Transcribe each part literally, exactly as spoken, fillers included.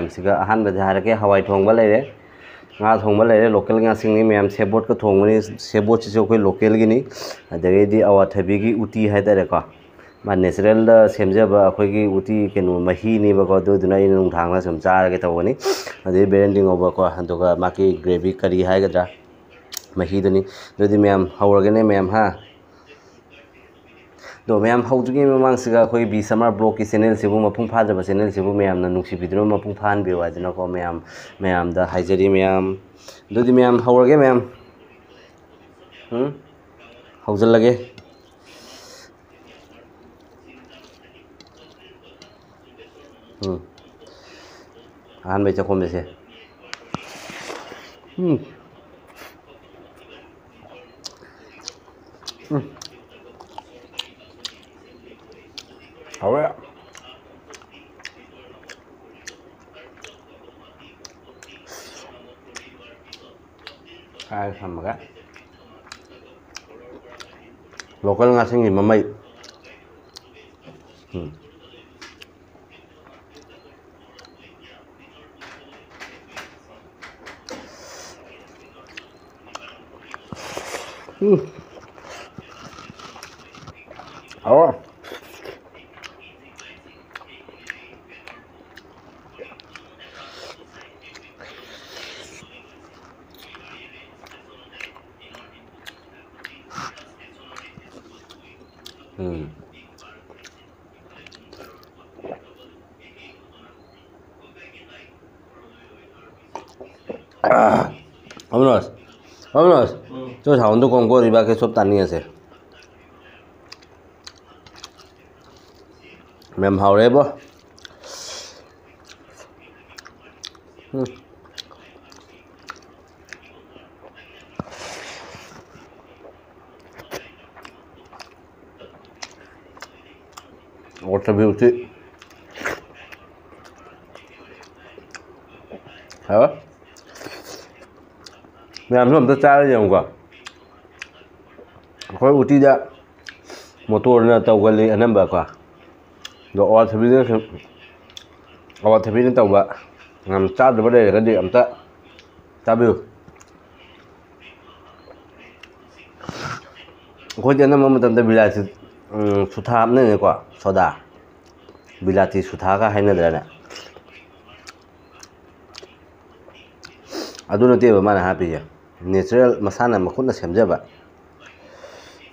ꯃꯌꯥꯝꯁꯤꯒ ꯑꯍꯥꯟꯕꯗ ꯍꯥꯏꯔꯛꯀꯦ, ꯍꯋꯥꯏ ꯊꯣꯡꯕ ꯂꯩꯔꯦ, ꯉꯥ ꯊꯣꯡꯕ ꯂꯩꯔꯦ, ꯂꯣꯀꯦꯜ ꯉꯥꯁꯤꯡꯅꯤ ꯃꯌꯥꯝ, ꯁꯦꯕꯣꯠꯀ ꯊꯣꯡꯕꯅꯤ, ꯁꯦꯕꯣꯠꯁꯤꯁꯨ ꯑꯩꯈꯣꯏ ꯂꯣꯀꯦꯜꯒꯤꯅꯤ꯫ ꯑꯗꯒꯤꯗꯤ ꯑꯋꯥꯊꯕꯤꯒꯤ ꯎꯇꯤ ꯍꯥꯏꯇꯥꯔꯦꯀꯣ, ꯃꯥ ꯅꯦꯆꯔꯦꯜꯗ ꯁꯦꯝꯖꯕ ꯑꯩꯈꯣꯏꯒꯤ ꯎꯇꯤ ꯀꯩꯅꯣ ꯃꯍꯤꯅꯦꯕꯀꯣ, ꯑꯗꯨꯗꯨꯅ ꯑꯩꯅ ꯅꯨꯡꯗꯥꯡꯗ ꯁꯨꯝ ꯆꯥꯔꯒꯦ ꯇꯧꯕꯅꯤ꯫ ꯑꯗꯩ ꯕꯦꯔꯦꯟꯗꯤ ꯉꯧꯕꯀꯣ, ꯑꯗꯨꯒ ꯃꯥꯒꯤ ꯒ꯭ꯔꯦꯚꯤ ꯀꯔꯤ ꯍꯥꯏꯒꯗ꯭ꯔꯥ, ꯃꯍꯤꯗꯨꯅꯤ꯫ ꯑꯗꯨꯗꯤ ꯃꯌꯥꯝ ꯍꯧꯔꯒꯦꯅꯦ ꯃꯌꯥꯝ, ꯍꯥ꯫ ꯑꯗꯣ ꯃꯌꯥꯝ ꯍꯧꯗ꯭ꯔꯤꯉꯩ ꯃꯃꯥꯡꯁꯤꯗ ꯑꯩꯈꯣꯏꯒꯤ ꯕꯤ ꯁꯃꯥꯔ ꯕ꯭ꯂꯣꯒꯀꯤ ꯆꯦꯅꯦꯜꯁꯤꯕꯨ, ꯃꯄꯨꯡ ꯐꯥꯖꯕ ꯆꯦꯅꯦꯜꯁꯤꯕꯨ ꯃꯌꯥꯝꯅ ꯅꯨꯡꯁꯤꯕꯤꯗꯨꯅ ꯃꯄꯨꯡ ꯐꯥꯍꯟꯕꯤꯌꯨ ꯍꯥꯏꯗꯅꯀꯣ ꯃꯌꯥꯝ, ꯃꯌꯥꯝꯗ ꯍꯥꯏꯖꯔꯤ ꯃꯌꯥꯝ꯫ ꯑꯗꯨꯗꯤ ꯃꯌꯥꯝ ꯍꯧꯔꯒꯦ ꯃꯌꯥꯝ꯫ ꯎꯝ? ꯍꯧꯖꯤꯜꯂꯒꯦ꯫ ꯎꯝ꯫ ꯑꯍꯥꯟꯕꯩ ꯆꯥꯛꯈꯣꯝꯗꯁꯦ꯫ ꯎꯝ꯫ ꯎꯝ꯫ ꯍꯥꯎꯋꯦ꯫ ꯍꯥꯏ ꯊꯝꯃꯒꯦ꯫ ꯂꯣꯀꯦꯜ ꯉꯥꯁꯤꯡꯒꯤ ꯃꯃꯩ꯫ ꯎꯝ꯫ ꯎꯝ꯫ ꯍꯥꯎꯋꯦ꯫ ꯎꯝ꯫ ꯑꯥ, ꯑꯃꯅꯣꯁ, ꯑꯃꯅꯣꯁ, ꯎꯝ꯫ ꯆꯣ ꯁꯥꯎꯟꯗꯣ ꯀꯣꯡ ꯀꯣꯔꯤꯕ ꯀꯦ ꯁꯣꯞ ꯇꯥꯅꯤꯡꯉꯁꯦ꯫ ꯃꯌꯥꯝ ꯍꯥꯎꯔꯦꯕꯣ꯫ ꯎꯝ꯫ ꯑꯋꯥꯊꯕꯤ ꯎꯇꯤ꯫ ꯍꯥꯎꯋꯦ꯫ ꯃꯌꯥꯝꯁꯨ ꯑꯝꯇ ꯆꯥꯔ ꯌꯦꯡꯉꯨꯀꯣ꯫ ꯑꯩꯈꯣꯏ ꯎꯇꯤꯗ ꯃꯣꯇꯣꯔꯅ ꯇꯧꯒꯜꯂꯤ ꯑꯅꯝꯕꯀꯣ꯫ ꯑꯗꯣ ꯑꯋꯥꯊꯕꯤꯅ ꯁꯨꯝ, ꯑꯋꯥꯊꯕꯤꯅ ꯇꯧꯕ ꯌꯥꯝ ꯆꯥꯗꯕ ꯂꯩꯔꯒꯗꯤ ꯑꯝꯇ ꯆꯥꯕꯤꯌꯨ꯫ ꯑꯩꯈꯣꯏꯗꯤ ꯑꯅꯝꯕ ꯃꯇꯝꯗ ꯕꯤꯂꯥꯇꯤ, ꯎꯝ, ꯁꯨꯊꯥ ꯍꯥꯞꯅꯩꯅꯦꯀꯣ, ꯁꯣꯗꯥ꯫ ꯕꯤꯂꯥꯇꯤ ꯁꯨꯊꯥꯒ ꯍꯥꯏꯅꯗ꯭ꯔꯅꯦ? ꯑꯗꯨ ꯅꯠꯇꯦꯕ ꯃꯥꯅ ꯍꯥꯞꯄꯤꯁꯦ, natural, ꯃꯁꯥꯅ ꯃꯈꯨꯠꯅ ꯁꯦꯝꯖꯕ꯫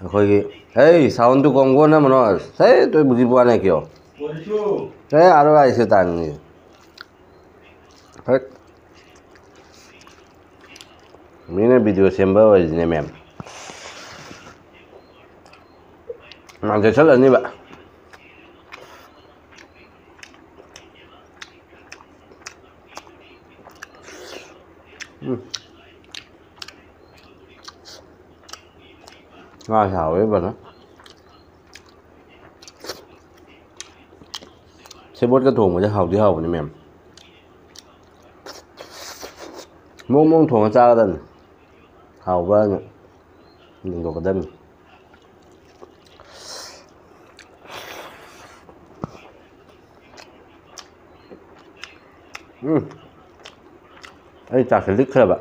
ꯑꯩꯈꯣꯏꯒꯤ, "Hey, sound to Congo na, Manoj." "Hey, to buji buane kyo." "Hey, aro aise tani." ꯍꯣꯏ꯫ ꯃꯤꯅ video ꯁꯦꯝꯕ ꯑꯣꯏꯔꯤꯁꯤꯅꯦ, ꯃꯦꯝ꯫ ꯃꯥ ꯆꯦꯛꯁꯤꯜꯂꯅꯤꯕ꯫ ꯎꯝ꯫ ꯉꯥꯁꯦ ꯍꯥꯎꯋꯦ ꯐꯖꯅ꯫ ꯁꯦꯕꯣꯠꯀ ꯊꯣꯡꯕꯁꯦ ꯍꯥꯎꯗꯤ ꯍꯥꯎꯕꯅꯤ, ꯃꯦꯝ꯫ ꯃꯑꯣꯡ ꯃꯑꯣꯡ ꯊꯣꯡꯉ ꯆꯥꯒꯗꯕꯅꯤ꯫ ꯍꯥꯎꯕ꯭ꯔꯥꯅ ꯌꯦꯡꯊꯣꯛꯀꯗꯕꯅꯤ꯫ ꯎꯝ꯫ ꯑꯩ ꯆꯥꯛꯁꯦ ꯂꯤꯛꯈ꯭ꯔꯕ꯫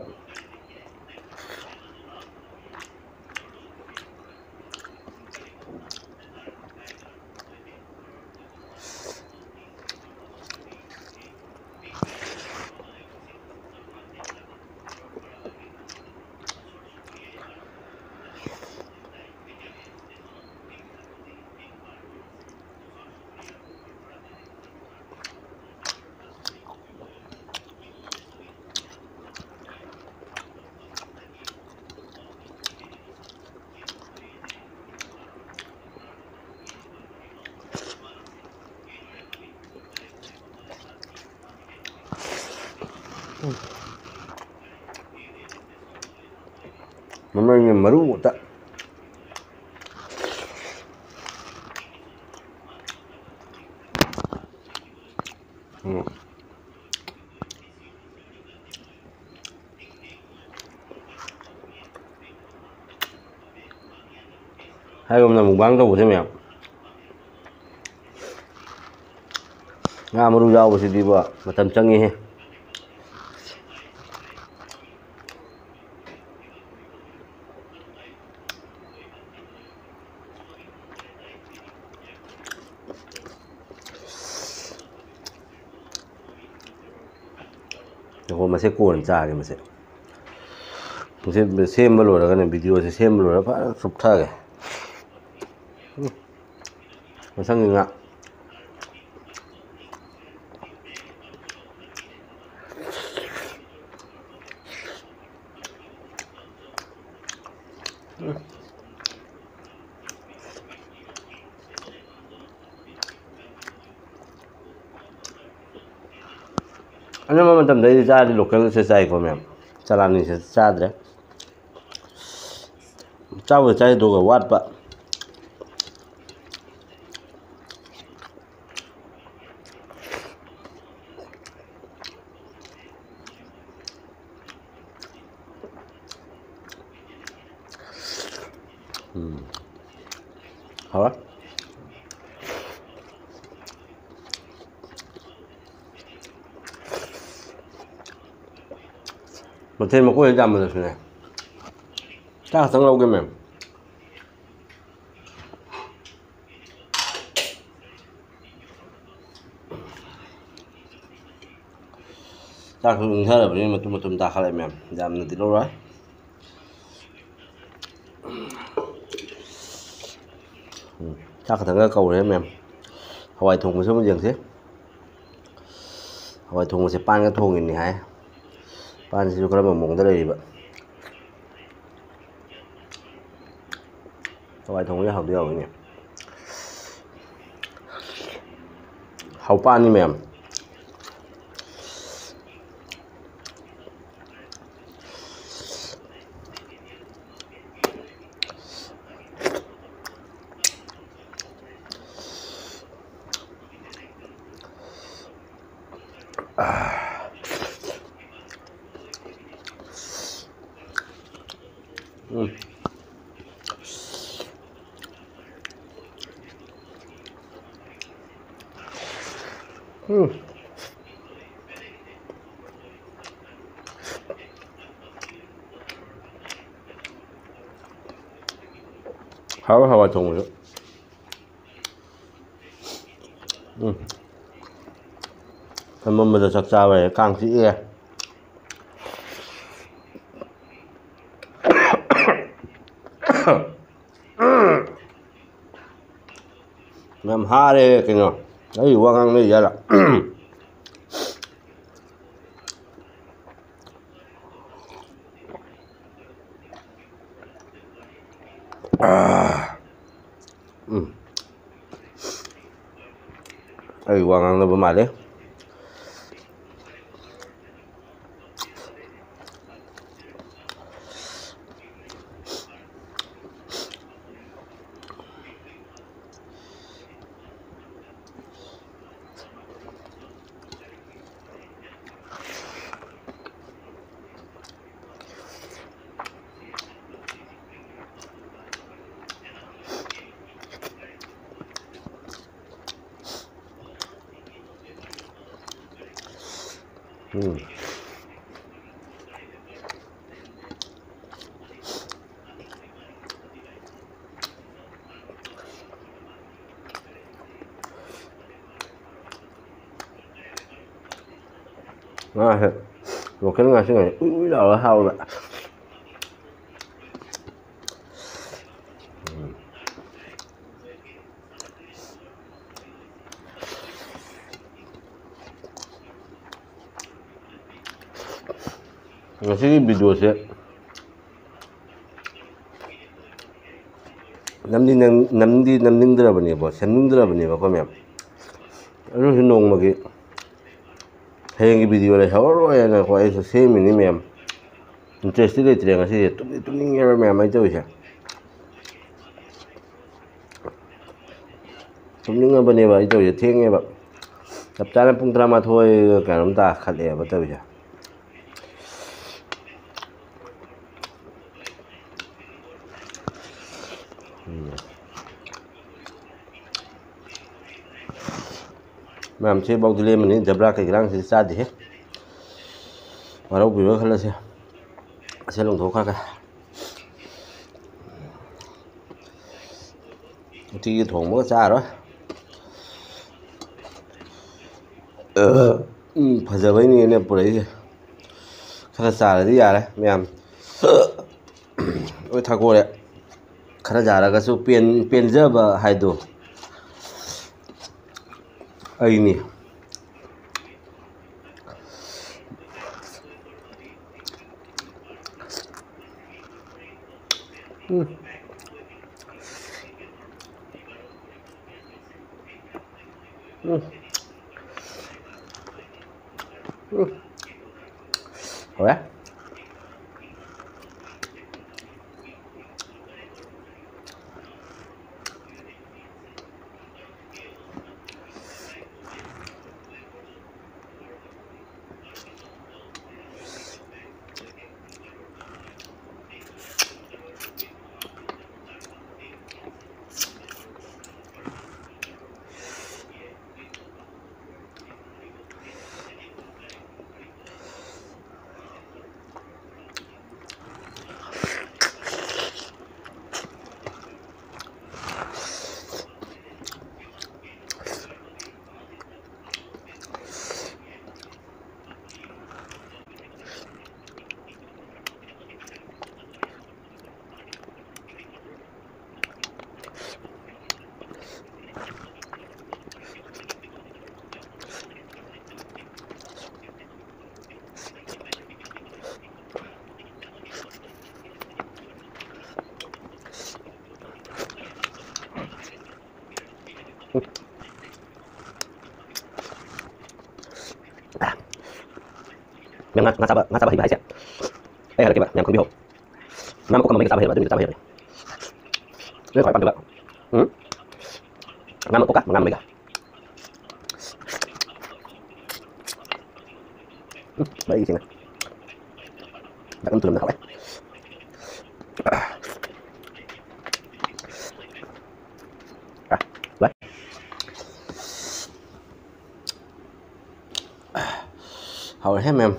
ꯃꯃꯜꯒꯤ ꯃꯔꯨ ꯉꯥꯛꯇ꯫ ꯎꯝ꯫ ꯍꯥꯏꯒꯨꯝꯅ mukbang ꯇꯧꯕꯁꯦ ꯃꯌꯥꯝ, ꯉꯥ ꯃꯔꯨ ꯌꯥꯎꯕꯁꯤꯗꯤꯕꯣ ꯃꯇꯝ ꯆꯪꯉꯤꯍꯦ꯫ ꯍꯣ, ꯃꯁꯦ ꯀꯣꯟꯅ ꯆꯥꯒꯦ꯫ ꯃꯁꯦ, ꯃꯁꯦ ꯁꯦꯝꯕ ꯂꯣꯏꯔꯒꯅꯦ, ꯚꯤꯗꯤꯑꯣꯁꯦ ꯁꯦꯝꯕ ꯂꯣꯏꯔꯒ ꯐꯖꯅ ꯆꯨꯞꯊꯒꯦ꯫ ꯎꯝ꯫ ꯃꯊꯪꯒꯤ ꯉꯥ꯫ ꯑꯅꯝꯕ ꯃꯇꯝꯗ ꯑꯩꯗꯤ ꯆꯥꯔꯗꯤ ꯂꯣꯀꯦꯜꯁꯦ ꯆꯥꯏꯀꯣ ꯃꯌꯥꯝ, ꯆꯂꯥꯅꯤꯁꯦ ꯆꯥꯗ꯭ꯔꯦ꯫ ꯆꯥꯕꯨꯗꯤ ꯆꯥꯏ ꯑꯗꯨꯒ ꯋꯥꯠꯄ꯫ ꯎꯝ꯫ ꯍꯥꯎꯋꯦ꯫ ꯃꯊꯦꯜ ꯃꯀꯣꯏ ꯌꯥꯝꯕꯗꯁꯨꯅꯦ꯫ ꯆꯥꯛ ꯈꯛꯇꯪ ꯂꯧꯒꯦ ꯃꯦꯝ꯫ ꯆꯥꯛꯁꯨ ꯏꯪꯊꯔꯕꯅꯤꯅ ꯃꯇꯨꯝ ꯃꯇꯨꯝ ꯇꯥꯈꯠꯂꯛꯑꯦ ꯃꯌꯥꯝ, ꯌꯥꯝꯅꯗꯤ ꯂꯧꯔꯣꯏ꯫ ꯎꯝ, ꯆꯥꯛ ꯈꯛꯇꯪꯒ ꯀꯧꯔꯦ ꯃꯌꯥꯝ꯫ ꯍꯋꯥꯏ ꯊꯣꯡꯕꯁꯨ ꯑꯃꯨꯛ ꯌꯦꯡꯁꯤ꯫ ꯍꯋꯥꯏ ꯊꯣꯡꯕꯁꯦ ꯄꯥꯟꯒ ꯊꯣꯡꯉꯤꯅꯤ ꯍꯥꯏ꯫ ꯄꯥꯟꯁꯤꯁꯨ ꯀꯔꯝꯕ ꯃꯑꯣꯡꯗ ꯂꯩꯔꯤꯕ? ꯍꯋꯥꯏ ꯊꯣꯡꯕꯁꯦ ꯍꯥꯎꯗꯤ ꯍꯥꯎꯋꯤꯅꯦ꯫ ꯍꯥꯎꯄꯥꯅꯤ ꯃꯌꯥꯝ꯫ ꯎꯝ꯫ ꯎꯝ꯫ ꯍꯥꯎꯋꯦ ꯍꯋꯥꯏ ꯊꯣꯡꯕꯁꯨ꯫ ꯎꯝ꯫ ꯑꯃꯝꯕꯗ ꯆꯥꯛ ꯆꯥꯕ ꯍꯥꯏꯔꯦ, ꯀꯥꯡ ꯆꯤꯛꯑꯦ꯫ ꯐꯥꯔꯦ ꯀꯩꯅꯣ꯫ ꯑꯩ ꯋꯥ ꯉꯥꯡꯅ ꯌꯥꯔ꯫ ꯎꯝ꯫ ꯑꯩ ꯋꯥ ꯉꯥꯡꯅꯕ ꯃꯥꯜꯂꯦ꯫ ꯎꯝ꯫ ꯉꯥꯁꯦ local ꯉꯥꯁꯤ ꯉꯥꯏ ꯎꯏ ꯎꯏ ꯂꯥꯎꯔꯒ ꯍꯥꯎꯋꯦꯕ꯫ ꯉꯁꯤꯒꯤ videoꯁꯦ ꯅꯝꯗꯤ ꯅꯝ-, ꯅꯝꯗꯤ ꯅꯝꯅꯤꯡꯗ꯭ꯔꯕꯅꯦꯕ, ꯁꯦꯝꯅꯤꯡꯗ꯭ꯔꯕꯅꯦꯕꯀꯣ ꯃꯌꯥꯝ꯫ ꯑꯗꯨꯁꯨ ꯅꯣꯡꯃꯒꯤ ꯍꯌꯦꯡꯒꯤ video ꯂꯩꯍꯧꯔꯔꯣꯏꯅꯀꯣ ꯑꯩꯁꯨ ꯁꯦꯝꯃꯤꯅꯤ ꯃꯌꯥꯝ꯫ Interestꯇꯤ ꯂꯩꯇ꯭ꯔꯦ ꯉꯁꯤꯁꯦ꯫ ꯇꯨꯝꯗꯤ ꯇꯨꯝꯅꯤꯡꯉꯦꯕ ꯃꯌꯥꯝ ꯑꯩ ꯇꯧꯔꯤꯁꯦ꯫ ꯇꯨꯝꯅꯤꯡꯉꯕꯅꯦꯕ ꯑꯩ ꯇꯧꯔꯤꯁꯦ꯫ ꯊꯦꯡꯉꯦꯕ꯫ ꯆꯞ ꯆꯥꯅ ꯄꯨꯡ ꯇꯔꯥꯃꯥꯊꯣꯏꯒ ꯀꯩꯅꯣꯝ ꯇꯥꯈꯠꯂꯛꯑꯦꯕ ꯇꯧꯔꯤꯁꯦ꯫ ꯎꯝ꯫ ꯃꯌꯥꯝ ꯁꯤꯐꯥꯎꯗꯤ ꯂꯦꯝꯃꯅꯤ꯫ ꯖꯕ꯭ꯔꯥ ꯀꯩꯀꯥꯁꯤꯗꯤ ꯆꯥꯗꯦꯍꯦ꯫ ꯋꯥꯔꯧꯕꯤꯔꯣꯏ ꯈꯜꯂꯁꯦ꯫ ꯑꯁꯤ ꯂꯪꯊꯣꯛꯈ꯭ꯔꯒ꯫ ꯎꯇꯤꯒ ꯊꯣꯡꯕꯒ ꯆꯥꯔꯣꯏ꯫ ꯎꯝ, ꯐꯖꯕꯩꯅꯦꯅ ꯄꯨꯔꯛꯏꯁꯦ꯫ ꯈꯔ ꯆꯥꯔꯗꯤ ꯌꯥꯔꯦ ꯃꯌꯥꯝ꯫ ꯂꯣꯏ ꯊꯥꯒꯣꯔꯦ꯫ ꯈꯔ ꯆꯥꯔꯒꯁꯨ ꯄꯦꯟ-, ꯄꯦꯟꯖꯕ ꯍꯥꯏꯗꯣ꯫ ꯑꯩꯅꯤ꯫ ꯎꯝ꯫ ꯎꯝ꯫ ꯎꯝ꯫ ꯍꯧꯔꯦ꯫ ꯅꯪ ꯉꯥ, ꯉꯥ ꯆꯥꯕ, ꯉꯥ ꯆꯥꯕ ꯍꯩꯕ ꯍꯥꯏꯁꯦ ꯑꯩ ꯍꯥꯏꯔꯛꯀꯦꯕ, ꯃꯌꯥꯝ ꯈꯪꯕꯤꯍꯧ꯫ ꯉꯥ ꯃꯀꯣꯛ ꯀꯝꯕ ꯃꯩꯒ ꯆꯥꯕ ꯍꯩꯔꯕ, ꯑꯗꯨ ꯃꯤꯗꯣ ꯆꯥꯕ ꯍꯩꯔꯕꯅꯦ꯫ ꯅꯣꯏ ꯈ꯭ꯋꯥꯏ ꯄꯥꯝꯖꯕ꯫ ꯎꯝ? ꯉꯥ ꯃꯀꯣꯛꯀ ꯃꯉꯥ ꯃꯩꯒ꯫ ꯎꯝ, ꯃꯩꯁꯤꯅ꯫ ꯗꯛ ꯑꯃ ꯊꯨꯝꯅ ꯍꯥꯎꯋꯦ꯫ ꯑ, ꯂꯣꯏ꯫ ꯍꯥꯎꯔꯦꯍꯦ ꯃꯌꯥꯝ꯫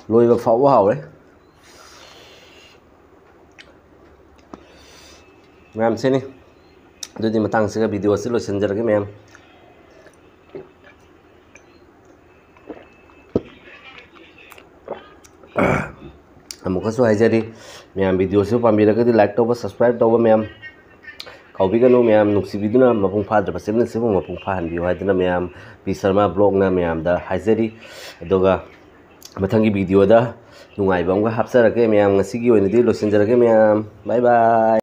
ꯂꯣꯏꯕ ꯐꯥꯎꯕ ꯍꯥꯎꯔꯦ꯫ ꯃꯌꯥꯝ ꯁꯤꯅꯤ꯫ ꯑꯗꯨꯗꯤ ꯃꯇꯥꯡꯁꯤꯒ video ꯑꯁꯤ ꯂꯣꯏꯁꯤꯟꯖꯔꯒꯦ ꯃꯌꯥꯝ꯫ ꯑꯃꯨꯛꯀꯁꯨ ꯍꯥꯏꯖꯔꯤ, ꯃꯌꯥꯝ video ꯁꯤ ꯄꯥꯝꯕꯤꯔꯒꯗꯤ like ꯇꯧꯕ, subscribe ꯇꯧꯕ ꯃꯌꯥꯝ, ꯀꯥꯎꯕꯤꯒꯅꯨ ꯃꯌꯥꯝ, ꯅꯨꯡꯁꯤꯕꯤꯗꯨꯅ ꯃꯄꯨꯡ ꯐꯥꯗ꯭ꯔꯕ ꯆꯦꯅꯦꯜꯁꯤꯕꯨ ꯃꯄꯨꯡ ꯐꯥꯍꯟꯕꯤꯌꯨ ꯍꯥꯏꯗꯨꯅ ꯃꯌꯥꯝ ꯄꯤ ꯁꯔꯃ ꯕ꯭ꯂꯣꯛꯅ ꯃꯌꯥꯝꯗ ꯍꯥꯏꯖꯔꯤ꯫ ꯑꯗꯨꯒ ꯃꯊꯪꯒꯤ ꯚꯤꯗꯤꯑꯣꯗ ꯅꯨꯡꯉꯥꯏꯕ ꯑꯃꯒ ꯍꯥꯞꯆꯔꯛꯀꯦ ꯃꯌꯥꯝ꯫ ꯉꯁꯤꯒꯤ ꯑꯣꯏꯅꯗꯤ ꯂꯣꯏꯁꯤꯟꯖꯔꯒꯦ ꯃꯌꯥꯝ, ꯕꯥꯏ ꯕꯥꯏ꯫